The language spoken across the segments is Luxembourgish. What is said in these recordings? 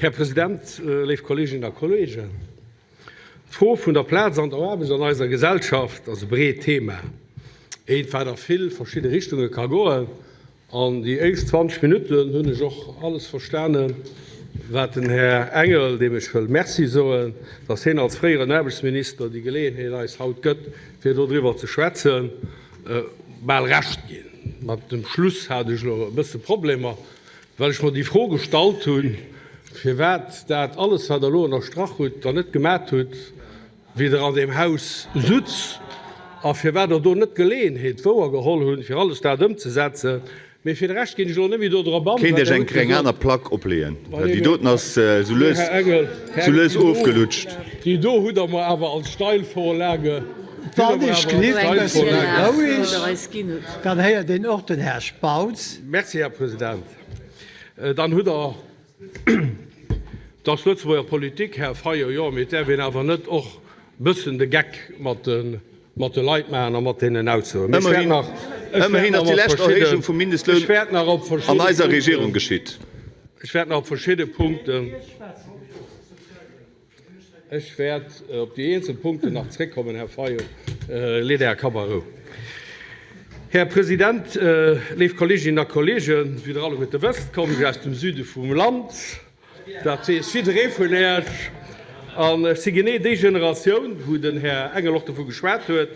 Här President, léif Kolleeginnen a Kolleegen, d'Fro vun der Plaz an der Aarbecht an eiser Gesellschaft ass e breet Thema, eent, wat a vill verschidde Richtunge ka goen. An déi éischt 20 Minutten hunn ech och alles verstanen, wat den Här Engel, deem ech wëll Merci soen, dass hien als fréieren Aarbechtsminister déi Geleeënheet eis haut gëtt, fir dodriwwer ze schwätzen, bal Recht ginn. Mat dem Schluss hat ech elo e bësse Problemer, well ech mer déi Fro gestallt hunn, firwat dat alles, wat Der elo ënnerstrach hutt, Der net gemat hutt, wéi Der an deem Haus sutz a firwat Der do net d'Geleeënheet wouergeholl hunn, fir alles dat ëmzesetzen. Mee fir de Rescht ginn ech elo net méi do drop an, Kéint well Iech Der eng hutt kleng gesot, aner Plack opleeën, Well well déi nee, doten ass esou lues, Här Engel, Här esou Engel, lues déi do, ofgelutscht. déi do hutt Der mer awer als Steilvorlage, déi hutt Der Wann mer ech awer als gelift e bësse méi Steilvorlage. roueg, dann héiert een och den Här Spautz. Merci, Här President. Dann hutt Der Et ass Lëtzebuerger Politik, Här Fayot, jo, mee et däerf een awer net och e bëssen de Geck mat de Leit maachen a mat deenen Aussoen. Mee ech wäert nach, ech wäert Ëmmerhin nach ass déi op lescht verschidde, Erhéijung vum Mindestloun ech wäert nach op an verschidde eiser Regierung Punkten, geschitt. ech wäert nach op verschidde Punkten. Ech wäert op déi eenzel Punkten nach zréckkommen, Här Fayot. Leet Äre Kapp a Rou. Här President, léif Kolleeginnen a Kolleegen, wéi Der alleguerte wësst, kommen ech aus dem Süde vum Land. Dat weess jidderee vun Äech. An ech si genee déi Generatioun, wou den Här Engel och dovu geschwat huet,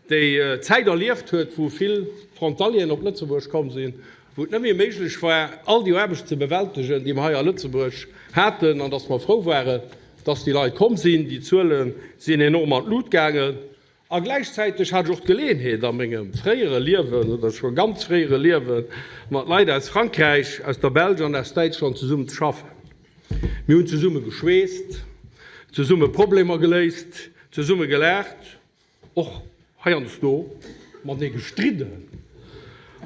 déi d'Zäit erlieft huet, wou vill Frontalieren op Lëtzebuerg komm sinn, wou et net méi méiglech war, all déi Aarbecht ze bewältegen, déi mer hei a Lëtzebuerg haten, an dass mer frou waren, dass déi Leit komm sinn. Déi Zuele sinn enorm an d'Lut gaangen. A gläichzäiteg hat ech och d'Geleeënheet a mengem fréiere Liewen, oder scho ganz fréiere Liewen, mat Leit aus Frankräich, aus der Belsch an aus Däitschland zesummen ze schaffen. Mir hunn zesumme geschweesst, zesumme Problemer geléist, zesumme gelaacht. Och heiansdo matenee gestridden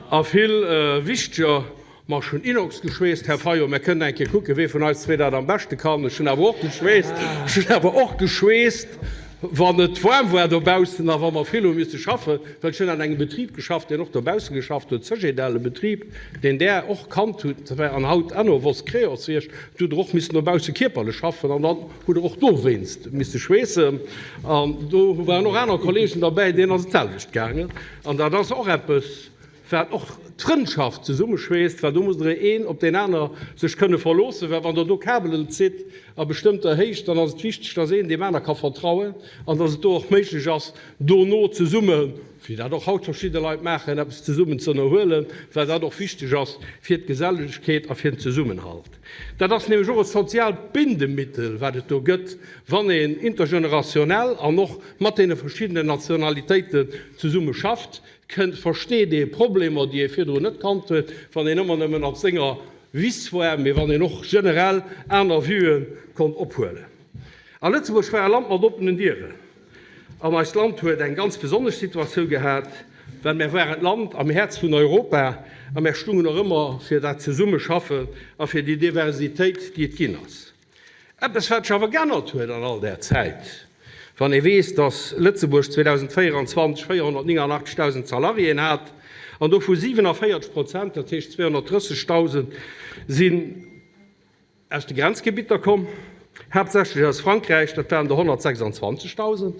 a vill wichteger, ma ech hunn Inox geschweesst, Här Fayot, mär kënnen eng Kéier kucken, wee vun eis zwee dat am beschte kann. Ech hunn awer och geschweesst, ech hunn awer och geschweesst, wann et waarm war dobaussen a wa mer vill hu misse schaffen, well ech hunn an engem Betrib geschafft, deen och dobausse geschafft huet, Cegedel, e Betrib, deen Der och kannt hutt an haut Enovos, Creos heescht, do hutt Der och missen dobausse kierperlech schaffen an dann Hutt der och dowéinst misse schweessen. An do waren och aner Kollegen derbäi, deenen ass et d'selwecht gaangen. An dat ass och eppes, wat och d'Frëndschaft zesummeschweesst, well do muss der een op deen aner sech kënne verloossen, well wann Der do Kabelen zitt a bestëmmter Héicht, dann ass et wichteg, dass een deem aner ka vertrauen an dass et do och méiglech ass, dono zesummen, wéi dat och haut verschidde Leit maachen, eppes zesummen ze ënnerhuelen, well dat och wichteg ass fir d'Gesellegkeet a fir den Zesummenhalt. Dat ass nämlech och e soziaalt Bindemittel, wat et do gëtt, wann een intergenerationell an och mat deene verschiddenen Nationalitéiten zesumme schafft, kënnt, versteet ee Problemer, déi ee virdrun net kannt huet, wann een ëmmer nëmmen op senger Wiss war, mee wann een och generell aner Vuen konnt ophuelen. A Lëtzebuerg war e Land mat oppenen Dieren. An eist Land huet eng ganz besonnesch Situatioun gehat, well mär waren d'Land am Häerz vun Europa a mär stungen och ëmmer fir dat Zesummeschaffen a fir déi Diversitéit, déi et ginn ass. Eppes, wat sech awer geännert huet an all där Zäit, wann ee weess, dass Lëtzebuerg 2024 489.000 Salariéen hat an dovu 47 Prozent, dat heescht 230.000, sinn, Aus de Grenzgebitter komm, haaptsächlech aus Frankräich, dat waren der 126.000.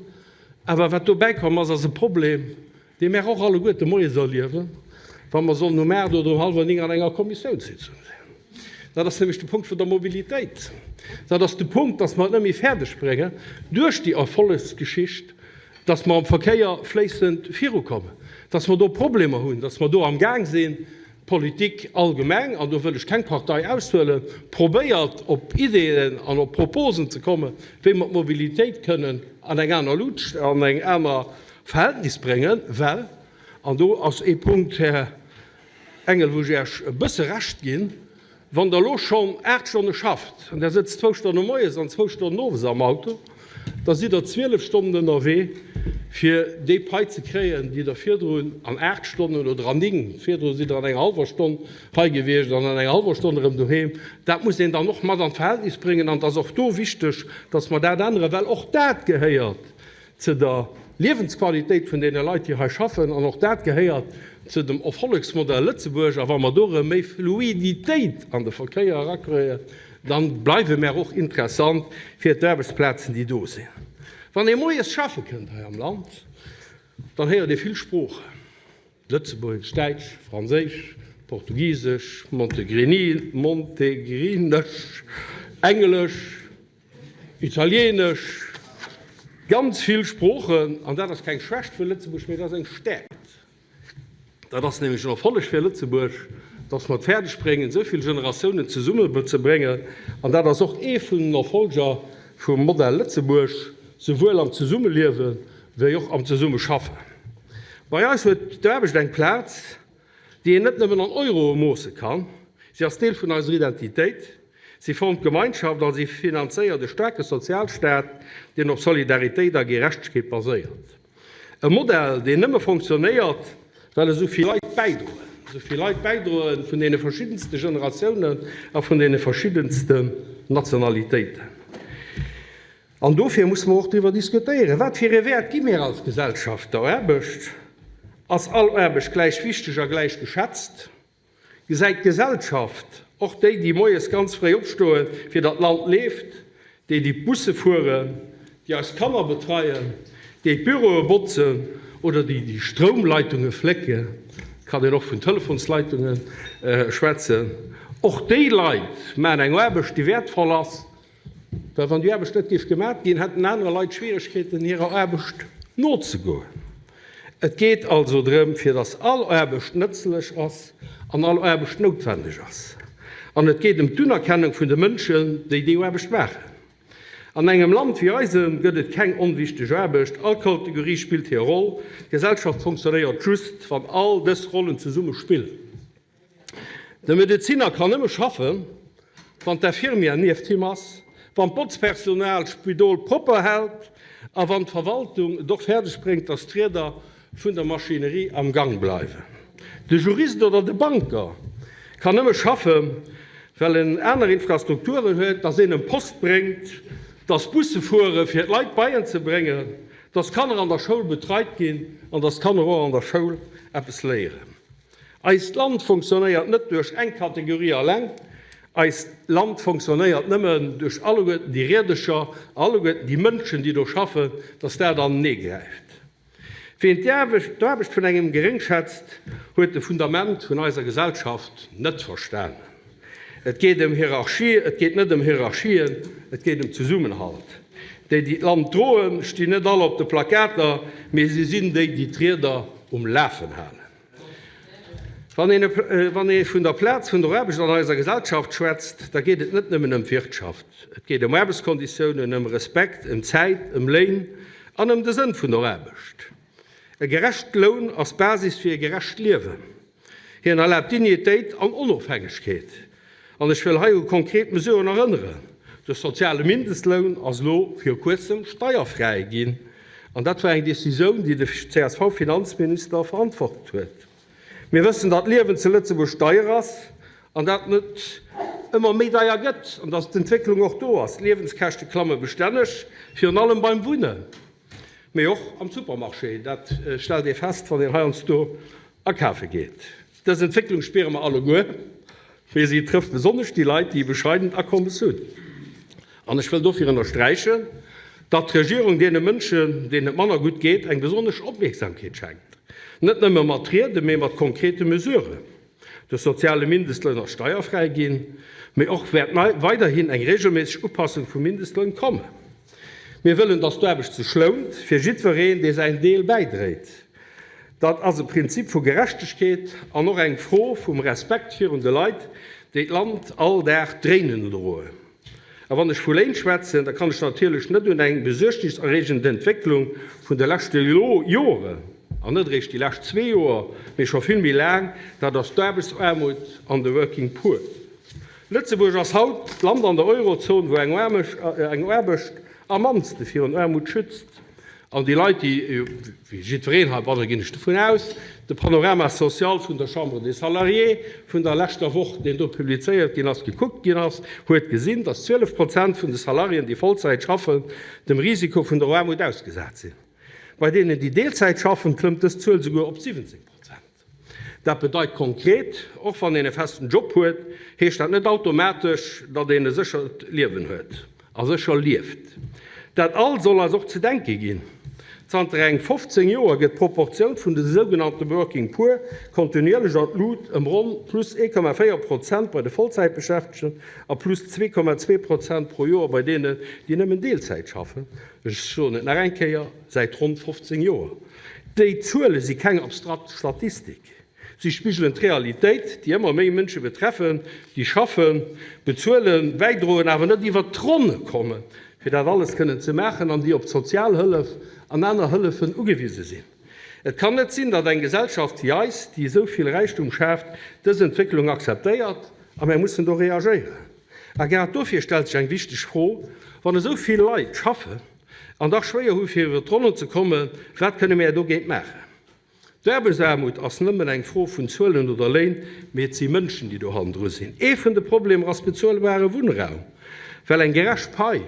Awer wat dobäi komm ass, ass e Problem, dee mär och alleguerte moies erliewen, wa mer sollen um 8 oder um hallwer 9 an enger Kommissiounssitzung sinn. Dat ass nämlech de Punkt vun der Mobilitéit. Dat ass de Punkt, dass mer et net méi fäerdeg bréngen, duerch déi Erfollegsgeschicht, dass mer am Verkéier fléissend virukommen, dass mer do Problemer hunn, dass mer do amgaang sinn, D'Politik allgemeng, an do wëll ech keng Partei aushuelen, probéiert op Ideeën an op Proposen ze kommen, wéi mer d'Mobilitéit kënnen an eng aner Luut, an eng aner Verhältnis bréngen, well, an do ass ee Punkt, Här Engel, wou ech Iech e bësse Recht ginn, Wann Der elo schonn 8 Stonne schafft an Der sëtzt zwou Stonne moies an zwou Stonnen owes am Auto, da sidd Der 12 Stonnen ënnerwee, fir déi Pai ze kréien, déi Der virdrun an 8 Stonnen oder an 9, virdru sidd Der an enger hallwer Stonn hei gewiescht an an enger hallwer Stonn erëm doheem. Dat muss een dann och mat an d'Verhältnis bréngen an et ass och do wichteg, dass mer dat änneren, well och dat gehéiert ze der. Liewensqualitéit vun deene Leit, déi hei schaffen. An och dat gehéiert zu dem Erfollegsmodell Lëtzebuerg. A wa mer do erëm méi Fluiditéit an de Verkéier erakréien, da bleiwe mär och interessant fir d'Aarbechtsplazen, déi do sinn. Wann ee moies schaffe kënnt hei am Land, dann héiert ee vill Sproochen, Lëtzebuergesch, Däitsch, Franséisch, Portugisesch, Montegrinesch, Englesch, Italieenesch, ganz vill Sproochen. An dat ass keng Schwächt fir Lëtzebuerg, mee dat ass eng Stäerkt. Dat ass nämlech en Erfolleg fir Lëtzebuerg, dass mer et fäerdeg bréngen, esou vill Generatiounen zesummenzebréngen. An dat ass och ee vun den Erfolger vum Modell Lëtzebuerg, souwuel am Zesummeliewe wéi och am Zesummeschaffen. Bei eis huet d'Aarbecht eng Plaz, déi een net nëmmen an Euroe moosse kann. Si ass Deel vun eiser Identitéit, si formt d'Gemeinschaft a si finanzéiert e staarke Sozialstaat, deen op Solidaritéit a Gerechtegkeet baséiert. E Modell, deen nëmme fonctionnéiert, well esou vill Leit bäidroen, esou vill Leit bäidroen vun deene verschiddenste Generatiounen a vun deene verschiddensten Nationalitéiten. An dofir musse mer och driwwer diskutéieren, Wat fir ee Wäert gi mir als Gesellschaft der Aarbecht? Ass all Aarbecht gläich wichteg a gläich geschätzt? Gesäit d'Gesellschaft och déi, déi moies ganz fréi opstoen, fir datt d'Land leeft, déi, déi d'Busse fueren, déi eis Kanner betreien, déi d'Büroe botzen oder déi, déi Stroumleitunge flécken, kann een och vun Telefonsleitunge schwätzen, och déi Leit maachen eng Aarbecht, déi wäertvoll ass. Well wann déi Aarbecht net géif gemat ginn, hätten aner Leit Schwieregkeeten, hirer Aarbecht nozegoen. Et geet also drëm, fir datt all Aarbecht nëtzlech ass an all Aarbecht noutwendeg ass. An et geet ëm d'Unerkennung vun de Mënschen, déi déi Aarbecht maachen. An engem Land wéi eisem gëtt et keng onwichteg Aarbecht. All Kategorie spillt hir Roll. D'Gesellschaft fonctionnéiert just, wann all dës Rollen zesumme spillen. De Medezinner kann nëmme schaffen, wann d'Infirmière nieft him ass, wann d'Botzpersonal d'Spidol propper hält a wann d'Verwaltung et och fäerdeg bréngt, dass d'Rieder vun der Maschinerie am Gang bleiwen. De Jurist oder de Banker kann nëmme schaffen, well en aner Infrastrukturen huet, dass een em Post bréngt, dass Busse fuere fir d'Leit bei en ze bréngen, dass d'Kanner an der Schoul betreit ginn an dass d'Kanner och an der Schoul eppes léieren. Eist Land fonctionnéiert net duerch eng Kategorie alleng. Eist Land fonctionnéiert nëmmen duerch alleguerten déi Riedercher, alleguerten déi Mënschen, déi do schaffen, dass dat anenee gräift. Ween d'Aarbecht vun engem geréngschätzt, huet de Fundament vun eiser Gesellschaft net verstanen. Et geet ëm Hierarchie, et geet net ëm Hierarchien, et geet ëm Zesummenhalt. Déi, déi d'Land droen, stinn net all op de Plakater, mee si sinn déi, déi d'Rieder um Lafen halen. Wann ee vun der Plaz vun der Aarbecht an eiser Gesellschaft schwätzt, da geet et net nëmmen ëm d'Wirtschaft. Et geet ëm Aarbechtskonditiounen, ëm Respekt, ëm Zäit, ëm Léin an ëm de Sënn vun der Aarbecht. E gerecht Loun ass d'Basis fir e gerecht Liewen. Hien erlaabt Dignitéit an Onofhängegkeet. An ech wëll hei u konkret Mesuren erënneren, De soziale Mindestloun ass elo viru Kuerzem steierfräi ginn, an dat war eng Decisioun, déi de CSV-Finanzminister verantwort huet. Mir wëssen, datt d'Liewen zu Lëtzebuerg deier ass an dat net ëmmer méi deier gëtt an datt d'Entwécklung och do ass. D'Liewenskäschte klamme bestänneg, virun allem beim Wunnen, mee och am Supermarché. Dat stellt ee fest, wann een heiansdo akafe geet. Dës Entwécklung spiere mer alleguer, mee si trëfft besonnesch déi Leit, déi e bescheident Akommes hunn. An ech wëll dofir ënnersträichen, datt d'Regierung deene Mënschen, deenen et manner gutt geet, eng besonnesch Opmierksamkeet schenkt, net nëmme mat Rieden, mee mat konkrete Mesuren. De soziale Mindestloun ass steierfräi ginn, mee och wäert weiderhin eng reegelméisseg Upassung vum Mindestloun kommen. Mir wëllen, datt d'Aarbecht sech lount fir jiddwereen, dee säin Deel bäidréit. Dat ass e Prinzip vu Gerechtegkeet an och eng Fro vum Respekt virun de Leit, déi d'Land all Dag dréinen droen. A wann ech vu Léin schwätzen, da kann ech natierlech net un eng besuergniserreegend Entwécklung vun de leschte Joren, an net eréischt déi lescht zwee Joer, mee scho vill méi laang, dat ass d'Aarbechtsaarmut an de Working Poor. Lëtzebuerg ass haut d'Land an der Eurozon, wou eng Aarbecht am mannste virun Aarmut schützt. An déi Leit, déi, wéi jiddwereen heibanne ginn ech dovun aus, de Panorama social vun der Chambre des Salariés vun der leschter Woch, deen do publizéiert ginn ass, gekuckt ginn ass, huet gesinn, datt 12 Prozent vun de Salariéen, déi Vollzäit schaffen, dem Risiko vun der Aarmut ausgesat sinn. Bei deenen, déi Deelzäit schaffen, klëmmt dës Zuel souguer op 17 Prozent. Dat bedeit konkret, Och wann een e festen Job huet, heescht dat net automatesch, datt een e séchert Liewen huet a sécher lieft. Dat all soll eis och ze denke ginn. Zanter eng 15 Joer gëtt d'Proportioun vun de sougenannte Working Poor kontinuierlech an d'Lut, ëm ronn plus 1,4 Prozent bei de Vollzäitbeschäftegten a plus 2,2 Prozent pro Joer bei deenen, déi nëmmen Deelzäit schaffen. Ech soen et nach eng Kéier, säit ronn 15 Joer. Déi Zuele si keng abstrakt Statistik. Si spigelen d'Realitéit, déi ëmmer méi Mënsche betreffen, déi schaffen, bezuelen, bäidroen, awer net iwwert d'Ronne kommen, fir dat alles kënnen ze maachen, an déi op d'Sozialhëllef an aner Hëllefen ugewise sinn. Et kann net sinn, datt eng Gesellschaft wéi eis, déi esou vill Räichtum schaaft, dës Entwécklung akzeptéiert, a mär mussen do reagéieren. A grad dofir stellt sech eng wichteg Fro, Wann esou vill Leit schaffen an dach schwéier hu fir iwwert d'Ronnen ze kommen, wat kënne mär dogéint maachen? D'Aarbechtsaarmut ass nëmmen eng Fro vun Zuelen oder Léin, mee et si Mënschen, déi do hannendru sinn. Ee vun de Problemer ass bezuelbare Wunnraum, well eng gerecht Pai,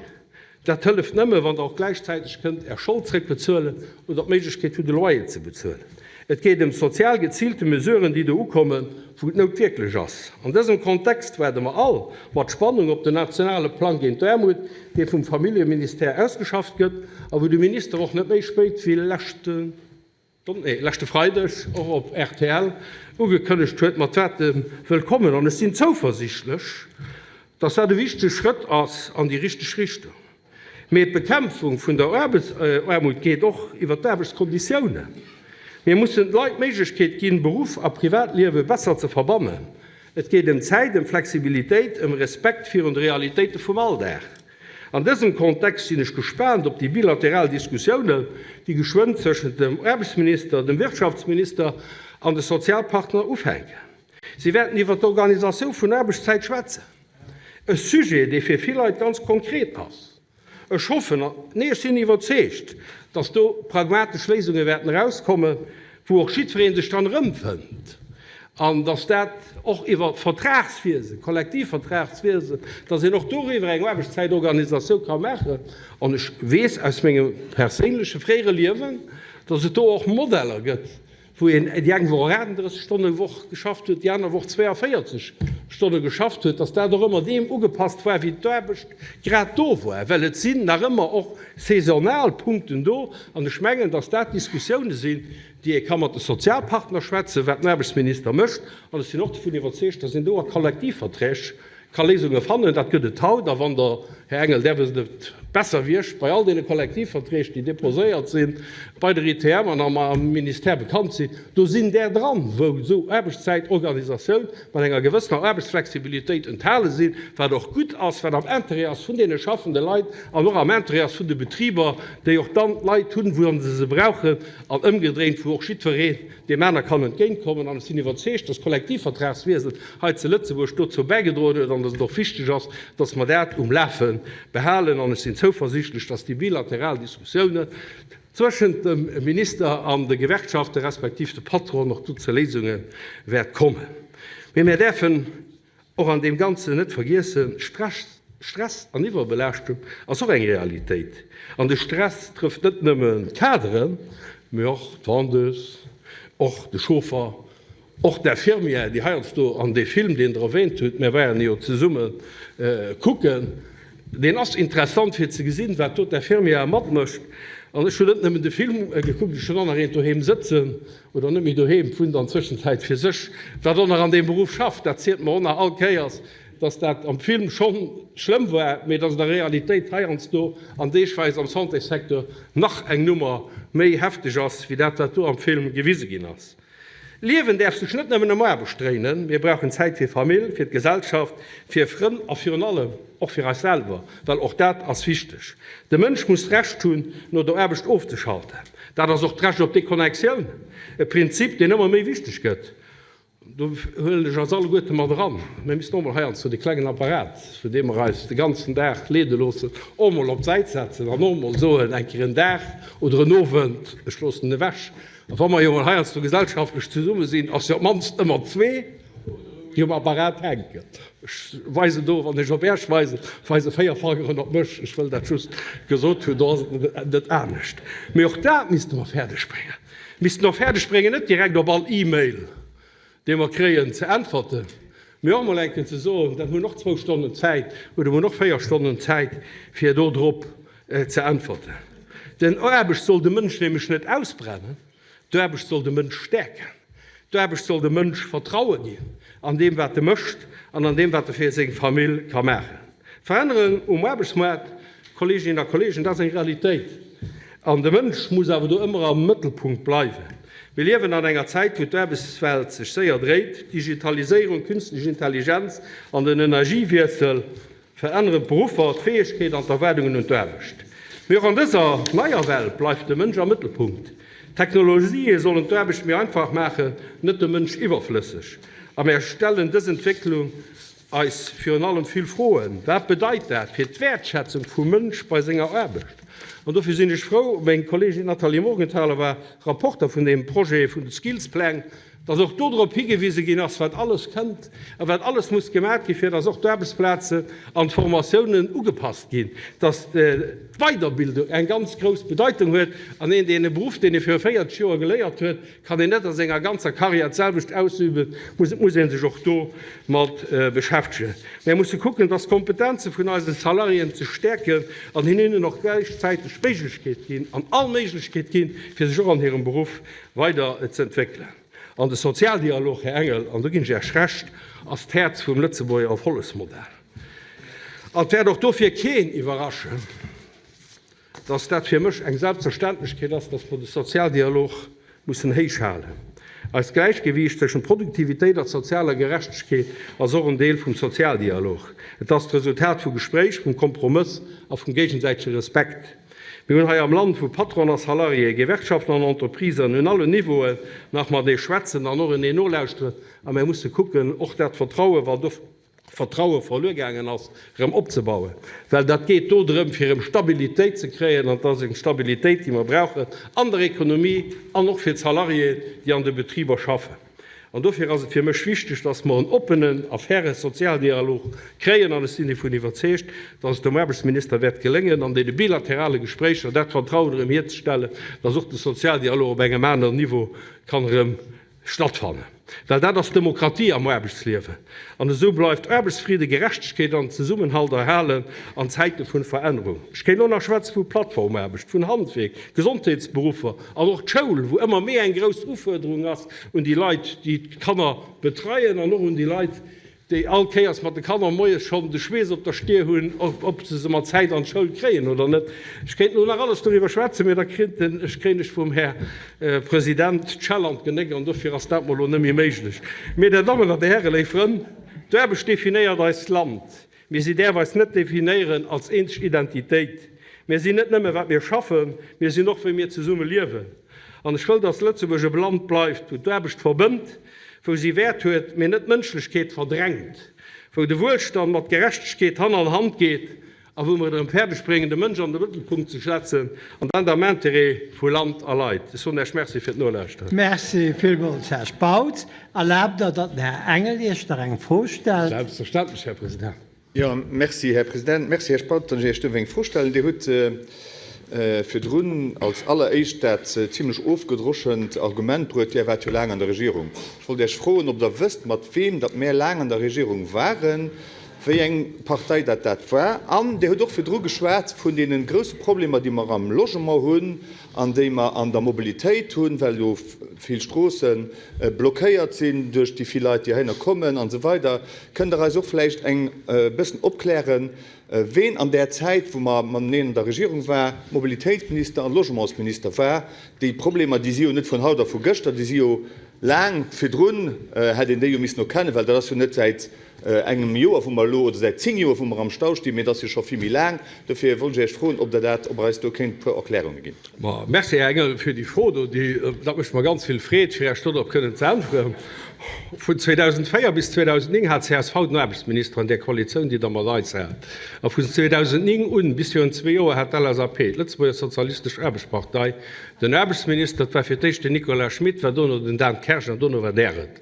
dat hëlleft nëmme, wann Der och gläichzäiteg kënnt Är Schold zréckbezuelen oder d'Méiglechkeet hutt, e Loyer ze bezuelen. Et geet ëm sozial geziilte Mesuren, déi do ukommen, wou d'Nout wierklech ass. An dësem Kontext waarde mer all mat Spannung op den nationale Plang géint d'Aarmut, dee vum Familljeministère ausgeschafft gëtt a wou de Minister och net méi spéit wéi leschte leschte Freideg och op rtl ugekënnegt huet, mat wat e wëll kommen. An ech sinn zouversichtlech, dass dat e wichtege Schrëtt ass an déi richteg Richtung. Mee d'Bekämpfung vun der Aarbechtsaarmut geet och iwwert d'Aarbechtskonditiounen. Mir mussen de Leit d'Méiglechkeet ginn, Beruff a Privatliewe besser ze verbannen. Et geet ëm Zäit, ëm Flexibilitéit, ëm Respekt virun de Realitéite vum Alldag. An dësem Kontext sinn ech gespaant op déi bilateral Diskussiounen, déi geschwënn zwëschent dem Aarbechtsminister, dem Wirtschaftsminister an de Sozialpartner ufänken. Si wäerten iwwer d'Organisatioun vun Aarbechtszäit schwätzen, e Sujet, dee fir vill Leit ganz konkret ass. Ech hoffen, nee, ech sinn iwwerzeegt, dass do pragmatesch Léisunge wäerten erauskommen, wou och jiddweree sech dran erëmfënnt, an dass dat och iwwer Vertragswiesen, Kollektivvertragswiesen, dass een och doriwwer eng Aarbechtszäitorganisatioun ka maachen. An ech weess aus mengem perséinleche fréiere Liewen, dass et do och Modeller gëtt, wou een déi eng Woch 38 Stonne Woch geschafft huet, déi aner Woch 42 Stonne geschafft huet, dass dat och ëmmer deem ugepasst war, wéi d'Aarbecht grad do war, well et sinn nach ëmmer och saisonal Punkten do. An ech mengen, dass dat Diskussioune sinn, déi ee ka mat de Sozialpartner schwätzen, wat den Aarbechtsminister mécht. An ech sinn och dovun iwwerzeegt, dass een do a Kollektivverträg ka Léisunge fannen. Dat gëtt et haut. A wann Der, Här Engel, Där wësst et besser wéi ech, bei all deene Kollektivverträg, déi déposéiert si bei der ITM an am Ministère bekannt sinn, do sinn där dran, wou esou Aarbechtszäitorganisatioun mat enger gewëssener Aarbechtsflexibilitéit enthale sinn, wat och gutt ass, wat am Intérêt ass vun deene schaffende Leit an och am Intérêt ass vun de Betriber, déi och dann d'Leit hunn, wou se se brauchen, an ëmgedréint, wou och jiddwereen deem aner kann entgéintkommen. An ech sinn iwwerzeegt, dass d'Kollektivvertragswiesen hei zu Lëtzebuerg dozou bäigedroen huet an dass et och wichteg ass, dass mer dat um Lafe behalen. An ech sinn zouversichtlech, dass déi bilateral Diskussiounen zwëschent dem Minister an de Gewerkschaften respektiv de Patronen och do zu Léisunge wäert kommen. Mee mir däerfen och an deem Ganzen net vergiessen, Stress, Stress an Iwwerbelaaschtung ass och eng Realitéit. An de Stress trëfft net nëmmen d'Kaderen, mee och d'Vendeuse, och de Chauffer, Och d'Infirmière, déi heiansdo an dee Film, deen Der erwähnt hutt, mir waren e jo zesumme kucken, deen ass interessant fir ze gesinn, wat do d'Infirmière matmécht. An ech hunn net nëmmen de Film gekuckt, ech hunn och nach eent doheem sëtzen, oder net méi doheem, wunnt an Zwëschenzäit fir sech, wat och nach an deem Beruff schafft. Dat zielt mer och nach all Kéiers, dass dat am Film schonn schlëmm war, mee dass et a Realitéit heiansdo an deegweis am Santéssecteur nach eng Nummer méi hefteg ass, wéi dat, wat do am Film gewise ginn ass. Liewen däerf sech net nëmmen ëm Aarbecht dréinen. Mir brauchen Zäit fir Famill, fir d'Gesellschaft, fir Frënn a virun allem och fir eis selwer, well och dat ass wichteg. De Mënsch muss d'Recht hunn, no der Aarbecht ofzeschalten. Dat ass och d'Recht op Deconnectioun, e Prinzip, deen ëmmer méi wichteg gëtt. Do huelen ech eis alleguerte mat eran. Mir missten och mol heiansdo dee klengen Apparat, vun deem mer eis de ganzen Dag leede loossen, och mol op d'Säit setzen an och mol soen, eng Kéier en Dag oder en Owend, ech loossen en ewech. A wa mer jo mol heiansdo gesellschaftlech zesumme sinn, ass jo op d'mannst ëmmer zwee. déi um Apparat hänken. Ech weisen do, wann ech op Äech weisen, weise 4 Fangeren op mech. Ech wëll dat just gesot hunn, do ass et net anescht. Mee och dat misste mer fäerdegbréngen. Missten och fäerdegbréngen, net direkt op all E-Mail, déi mer kréien, ze äntwerten, mee och emol eng Kéier ze soen, dat hunn och zwou Stonnen Zäit oder hunn och 4 Stonnen Zäit, fir do drop ze äntwerten. Den Aarbecht soll de Mënsch nämlech net ausbrennen. D'Aarbecht soll de Mënsch stäerken. D'Aarbecht soll dem Mënsch Vertraue ginn an deem, wat e mécht an an deem, wat e fir seng Famill ka maachen. D'Verännerung um Aarbechtsmaart, Kolleeginnen a Kolleegen, dat ass eng Realitéit. An de Mënsch muss awer do ëmmer am Mëttelpunkt bleiwen. Mir liewen an enger Zäit, wou d'Aarbechtswelt sech séier dréit. D'Digitaliséierung, d'künstlech Intelligenz an den Energiewiessel Veränneren d'Beruffer, d'Fäegkeet an d'Erwaardungen un d'Aarbecht. Mee och an dëser neier Welt bleift de Mënsch am Mëttelpunkt. D'Technologië sollen d'Aarbecht méi einfach maachen, net de Mënsch iwwerflësseg. A mär stellen dës Entwécklung eis virun allem vill Froen, Wat bedeit dat fir d'Wäertschätzung vum Mënsch bei senger Aarbecht? An dofir sinn ech frou, meng Kolleegin Nathalie Morgenthaler war Rapporter vun deem Projet vun de Skillspläng, dass och do drop higewise ginn ass, wat alles kënnt a wat alles muss gemaach ginn, fir dass och d'Aarbechtsplazen an d'Formatiounen ugepasst ginn, dass d'Weiderbildung eng ganz grouss Bedeitung huet. An een, deen e Beruff, deen e viru 40 Joer geléiert huet, kann een net a senger ganzer Karriär d'selwecht ausüben, muss, et muss ee sech och do mat beschäftegen. Mär musse kucken, dass d'Kompetenze vun eise Salariéen ze stäerken an hinnen och gläichzäiteg d'Méiglechkeet ginn, an all Méiglechkeet ginn, fir sech och an hirem Beruff weider ze entwéckelen. An de Sozialdialog, Här Engel, an do ginn ech Iech Recht, ass d'Häerz vum Lëtzebuerger Erfollegsmodell. An et wäert och dofir keen iwwerraschen, dass dat fir mech eng Selbstverständlechkeet ass, dass mer de Sozialdialog mussen héich halen. Eist Gläichgewiicht tëschent Produktivitéit a sozialer Gerechtegkeet ass och en Deel vum Sozialdialog. Et ass d'Resultat vu Gespréich, vum Kompromëss a vum géigesäitege Respekt. Mir hunn hei am Land, wou Patron a Salariéë, Gewerkschaften an Entreprisen un allen Niveauen nach matenee schwätzen an och enee nolauschteren, a mir musse kucken, och dat Vertrauen, wann do Vertraue verluer gaangen ass, erëm opzebauen, well dat geet do drëm, fir erëm Stabilitéit ze kréien, an et ass eng Stabilitéit, déi mer brauchen an der Ekonomie an och fir d'Salariéen, déi an de Betriber schaffen. An dofir ass et fir mech wichteg, dass mer en oppenen a faire Sozialdialog kréien. An ech sinn dovun iwwerzeegt, dass et dem Aarbechtsminister wäert geléngen, an deene bilaterale Gespréicher dat Vertrauen erëm hierzestellen, dass och de Sozialdialog op engem aneren Niveau kann erëm stattfannen. Well dat ass Demokratie am Aarbechtsliewen. An esou bleift Aarbechtsfridde, Gerechtegkeet an Zesummenhalt erhalen an Zäite vun Verännerung. Ech kéint elo nach schwätze vu Plattformaarbecht, vun Handwierk, Gesondheetsberuffer an och d'Schoul, wou ëmmer méi eng grouss Ufuerderung ass un déi Leit, déi d'Kanner betreien an och un déi Leit, déi all Kéiers mat de Kanner moies schonn de Schweess op der Stier hunn, ob se se mat Zäit an d'Schoul kréien oder net. Ech kéint elo nach alles doriwwer schwätzen, mee da kritt ech, kréien ech vum Här President d'Schell an d'Genéck an dofir ass dat mol elo net méi méiglech. Mee, Dir Dammen an Dir Hären, léif Frënn, d'Aarbecht definéiert eist Land, mee si däerf eis net definéieren als eenzeg Identitéit. Mir sinn net nëmme wat mir schaffen, mir sinn och wéi mir zesumme liewen. An ech wëll, dass Lëtzebuerg e Land bleift, wou d'Aarbecht verbënnt, wou si Wäert huet, mee net d'Mënschlechkeet verdrängt, wou de Wuelstand mat Gerechtegkeet Hand an Hand geet a wou mer et erëm fäerdeg bréngen, de Mënsch an de Mëttelpunkt ze setzen, an dat am Interêt vu Land a Leit. Ech soen Iech Merci fir d'Nolauschteren. Merci villmools, Här Spautz. Erlaabt Der, datt den Här Engel Iech nach eng Fro stellt? Selbstverständlech, Här President. Jo, merci, Här President. Merci, Här Spautz, datt ech Iech duerf eng Fro stellen. Dir hutt virdrun als alleréischt dat zimlech ofgedroschent Argument bruet, Dir waart jo laang an der Regierung. Ech wollt Iech froen, ob Der wësst, mat weem datt mär laang an der Regierung waren, wéi eng Partei dat dat war. An Dir hutt och virdru geschwat vun deene grousse Problemer, déi mer am Logement hunn an déi mer an der Mobilitéit hunn, well jo vill Stroosse blockéiert sinn duerch déi vill Leit, déi heihinner kommen an esou weider. Kënnt Der eis och vläicht eng bëssen opklären, ween an där Zäit, wou mer mateneen an der Regierung war, Mobilitéitsminister an Logementsminister war? Déi Problemer, déi si jo net vun haut a vu gëschter, déi si jo laang virdrun, hätt een déi jo missen erkennen, well dat ass jo net säit engem Joer, wou mer elo, oder säit 10 Joer, wou mer am Stau stinn, mee et ass jo scho vill méi laang. Dofir wollt ech Iech froen, ob Der dat, ob Der eis do kéint e puer Erklärunge ginn. Ma merci, Här Engel, fir déi Fro do. Déi, dat mécht mer ganz vill Freed, fir Iech dodrop kënnen ze äntweren. Vun 2004 bis 2009 hat csv den Aarbechtsminister an där Koalitioun, déi Der mat eis hat. A vun 2009 un bis virun zwee Joer hat d'LSAP, d'Lëtzebuerger Sozialistesch Aarbechtspartei, den Aarbechtsminister. Et war fir d'éischt den Nicolas Schmit, war dono den Dan Kersch an dono war Der et.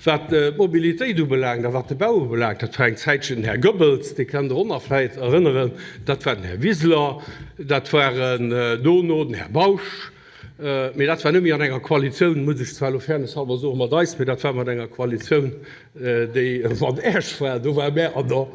Wat d'Mobilitéit ubelaangt a wat de Bau ubelaangt, dat war eng Zäitchen den Här Goebbels, dee kennt Der och nach vläicht erënneren, dat war den Här Wiseler, dat waren dono den Här Bausch, mee dat war net méi an enger Koalitioun, muss ech zwar elo fairnesshalber soen, mat eis, mee dat war mat enger Koalitioun, déi mat Äech war. Do ware mär an der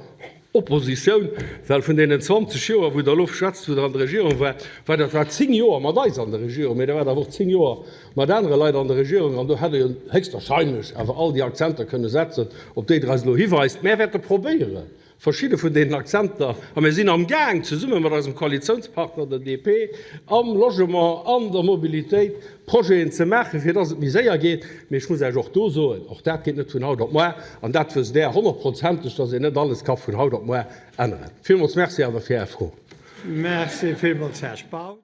Oppositioun, well vun deenen 20 Joer, wou Der elo schwätzt, wou Der an der Regierung waart, war Der zwar 10 Joer mat eis an der Regierung, mee Der waart awer och 10 Joer mat anere Leit an der Regierung an do hätt Der jo héchstwahrscheinlech awer all déi Akzenter kënne setzen, op déi Der eis elo hiweist. Mär wäerte probéieren, verschidde vun deenen Akzenter, a mir sinn amgaang, zesumme mat eisem Koalitiounspartner, der DP, am Logement, an der Mobilitéit Projeten ze maachen, fir dass et méi séier geet. Mee ech muss Iech och do soen, och dat geet net vun haut op muar, an dat wësst Der honnertprozenteg, dass een net alles ka vun haut op muar änneren. Villmools Merci awer fir Är Fro. Merci villmools, Här Spautz.